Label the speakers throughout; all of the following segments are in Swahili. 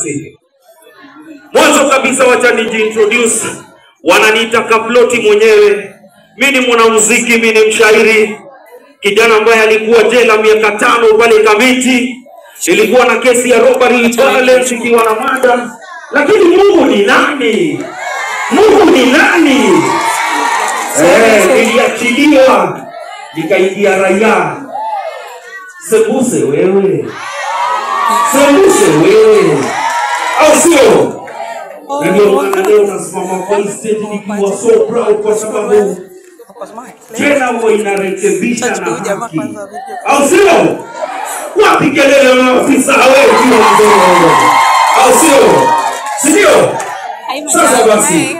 Speaker 1: basi, mwanzo kabisa wacha nijiintroduce. Wananiita Kaploti mwenyewe. Mimi ni mwanamuziki, mimi ni mshairi, kijana ambaye alikuwa jela miaka 5 pale Kamiti. Nilikuwa na kesi ya robbery violence ikiwa na mada. Lakini Mungu ni nani? Mungu ni nani? Niliachiliwa nikaingia raia. Sembuse wewe. Sembuse wewe. Au sio? Na ndio maana leo nasimama kwa stage nikiwa so proud kwa sababu jela huwa inarekebisha na haki. Au sio? Wapi kelele maafisa wetu? Au sio? Sio? Sasa basi,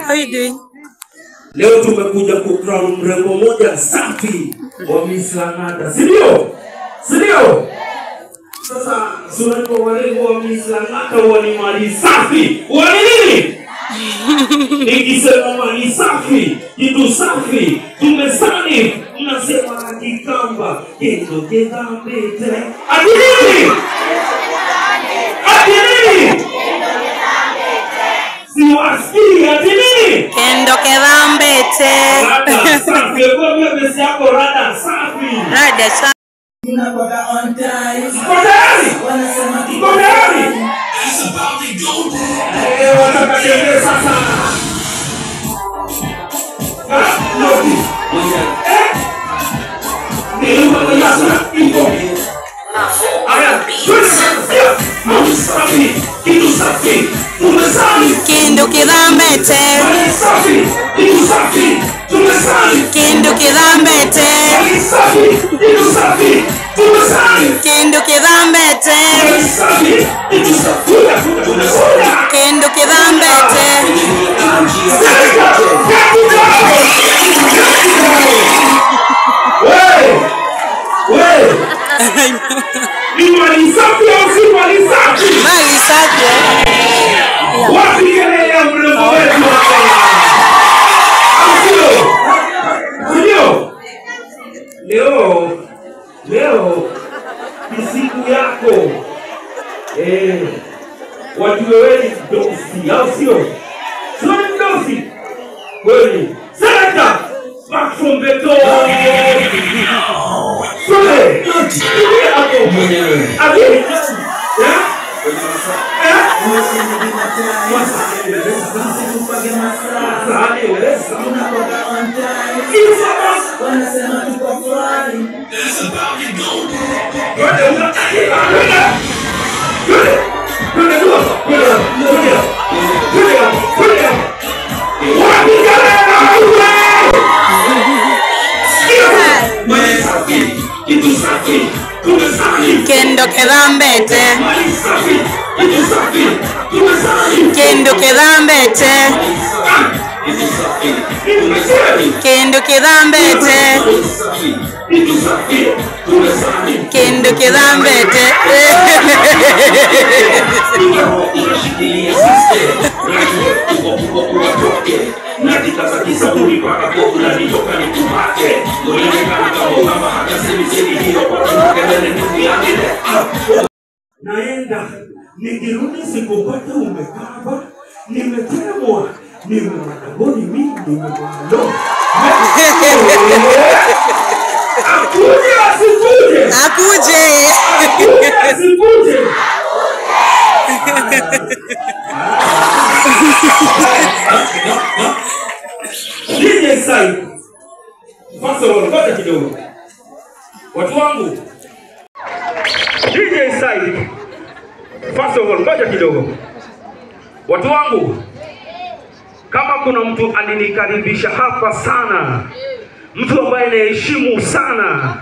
Speaker 1: leo tumekuja ku crown mrembo moja safi wa Miss Lang'ata. Sio? Sio? Sasa unajua warembo wa Miss Lang'ata huwa ni mali safi. Huwa ni nini? Nikisema mali safi, kitu safi, tumesani, mnasema kikamba, kendo kidambete. Ati nini? Ati nini? Siwasikii, ati nini?
Speaker 2: Kendo kidambete.
Speaker 1: Rada safi, kwa pesa yako rada safi.
Speaker 2: Rada safi.
Speaker 3: Tunakuwa on time.
Speaker 1: Mko tayari?
Speaker 3: Wanasema
Speaker 1: mko tayari? Wataka tembee sasa.
Speaker 2: Kindu kidambete. Kindu kidambete. Kindu kidambete. Kindu kidambete.
Speaker 1: Ni mali safi au si mali safi?
Speaker 2: Mali safi.
Speaker 1: Wapi kelele ya mrembo wetu hapa? Au sio? Sio? Leo leo ni siku yako. Watu wewe ni mdosi, au sio? Sio ni mdosi? Kweli. Selector, back from the door. Sole. Mwenyewe. Abi.
Speaker 2: Kendo kidambete. Kendo kidambete. Kendo kidambete. Kendo kidambete.
Speaker 1: Naenda nikirudi sikupata umekaba, nimetemwa, nimemadagoni mimi, nimemwalo. Akuje asikuje?
Speaker 2: Akuje.
Speaker 1: Akuje asikuje? DJ Sai. First of all, ngoja kidogo. Watu wangu. DJ Sai. First of all, ngoja kidogo. Watu wangu, kama kuna mtu alinikaribisha hapa sana, mtu ambaye naheshimu sana,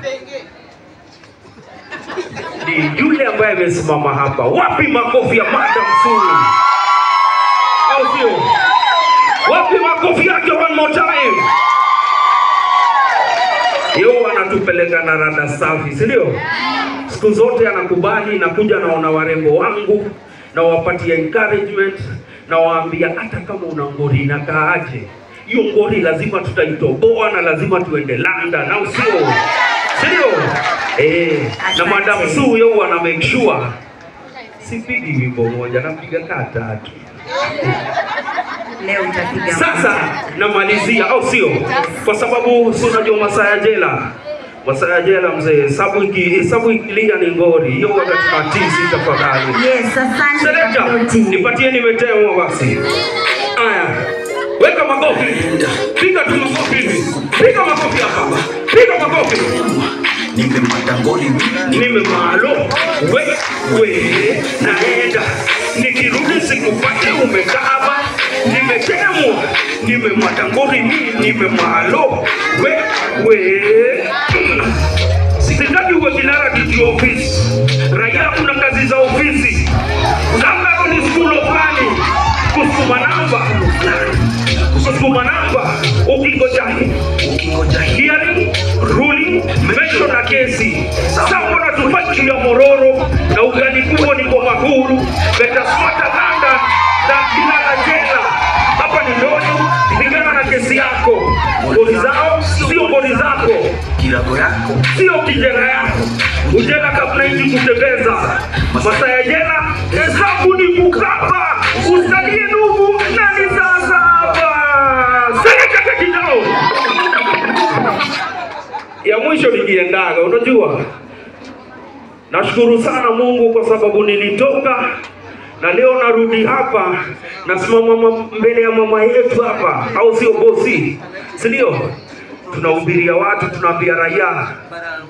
Speaker 1: ni yule ambaye amesimama hapa. Wapi makofi ya Madam Sue? Au sio? Wapi makofi yake one more time? Yeye anatupeleka na rada safi, si ndio? Siku zote anakubali na kuja naona warembo wangu na wapatia encouragement na waambia hata kama una ngori inakaaje, hiyo ngori lazima tutaitoboa na lazima tuende London, au sio? Sio? Na Madam Sue yeye ana make sure Sipigi wimbo moja, napiga kaa tatu.
Speaker 4: Leo utapiga.
Speaker 1: Sasa namalizia, au sio? Kwa sababu si unajua masaa ya jela. Masaa ya jela mzee, hesabu ikilia ni ngori. Hiyo wakati tunatisi tafadhali.
Speaker 4: Yes, asante.
Speaker 1: Selector, nipatie nimetemwa basi. Aya. Weka makofi. Piga tu makofi hivi. Piga makofi hapa. Piga makofi. Nimemalo. We naenda. Nikirudi sikupate umekaba. Nimetemwa. Nimematangori nimemalo. We sitaki uwe kinara kiti ofisi. Raia kuna kazi za ofisi. Kama ni school of money. Kusukuma namba. Kusukuma namba. Ukingoja hearing, ruling, mention na kesi. Sasa mbona tufanye ya mororo na ugali kubwa ni kwa makuru. Better smarter than kila la jela. Hapa ni ndonyo, pigana na kesi yako. Ngori zao sio ngori zako.
Speaker 5: Kirago yako
Speaker 1: sio kijana yako. Ujela kabla hizi kutembeza. Masaa ya jela hesabu ni kukaba. Usalie ndugu na ni sasa hapa. Sasa kijao. Ya mwisho nikiendaga, unajua. Nashukuru sana Mungu kwa sababu nilitoka na leo narudi hapa, nasimama mbele ya mama yetu hapa, au sio bosi? Si ndio? Tunahubiria watu, tunaambia raia,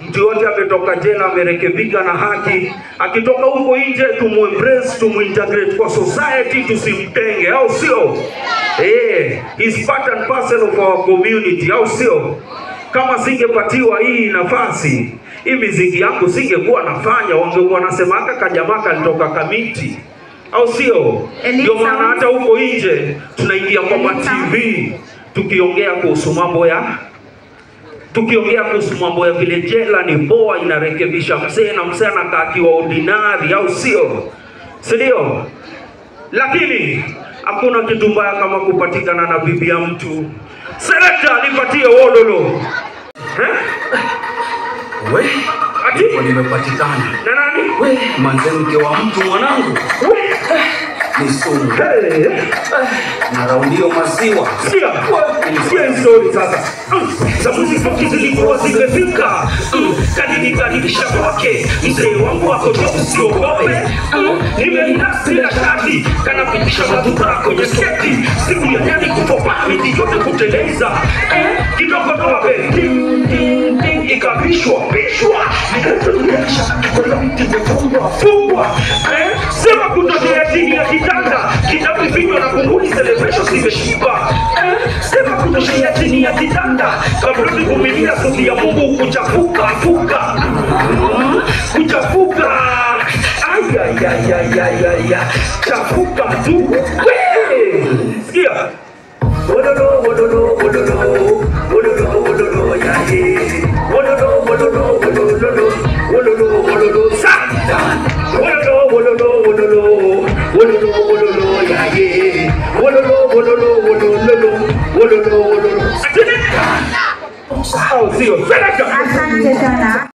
Speaker 1: mtu yote ametoka jela amerekebika na haki, akitoka huko nje tumuembrace, tumuintegrate kwa society, tusimtenge, au sio? He's part and parcel of our community, au sio? Kama singepatiwa hii nafasi, hii miziki yangu singekuwa nafanya, wangekuwa nasema haka kajamaa kalitoka Kamiti, au sio? Ndio maana hata huko nje tunaingia kwa TV tukiongea kuhusu mambo ya vile jela ni poa, inarekebisha mzee na mzee anakaa akiwa ordinary, au sio? Si ndio? Lakini hakuna kitu mbaya kama kupatikana na bibi ya mtu. Selector, nipatie wololo.
Speaker 5: We, ati nimepatikana.
Speaker 1: Na nani?
Speaker 5: We, manze mke wa mtu mwanangu.
Speaker 1: We,
Speaker 5: ni sumu. Na raundio maziwa.
Speaker 1: Sikia story sasa. Sababu zifuki zilikuwa zimefika. Kadinikaribisha kwake. Mzee wangu ako job, usiogope. Nimerelax bila shati. Kanapitisha maduka kwenye sketi. Siku ya nyani kutopa miti yote kuteleza. Kidogo tope. Ding ding ding ikabishwa bishwa. Fungwa. Sema kutokea chini ya kitanda. Kitabu vinywa na kunguni celebration zimeshiba. Sema kutokea chini ya kitanda. Kabla kuvumilia sauti ya Mungu kuchafuka fuka. Kuchafuka. Ay ay ay ay ay ay. Chafuka tu. We! Sikia. Wololo wololo wololo. Wololo wololo ya ye. Wololo wololo wololo. Wololo wololo sa. Wololo wololo wololo. Wololo wololo ya ye. Wololo wololo wololo. Wololo wololo.
Speaker 4: Asante sana.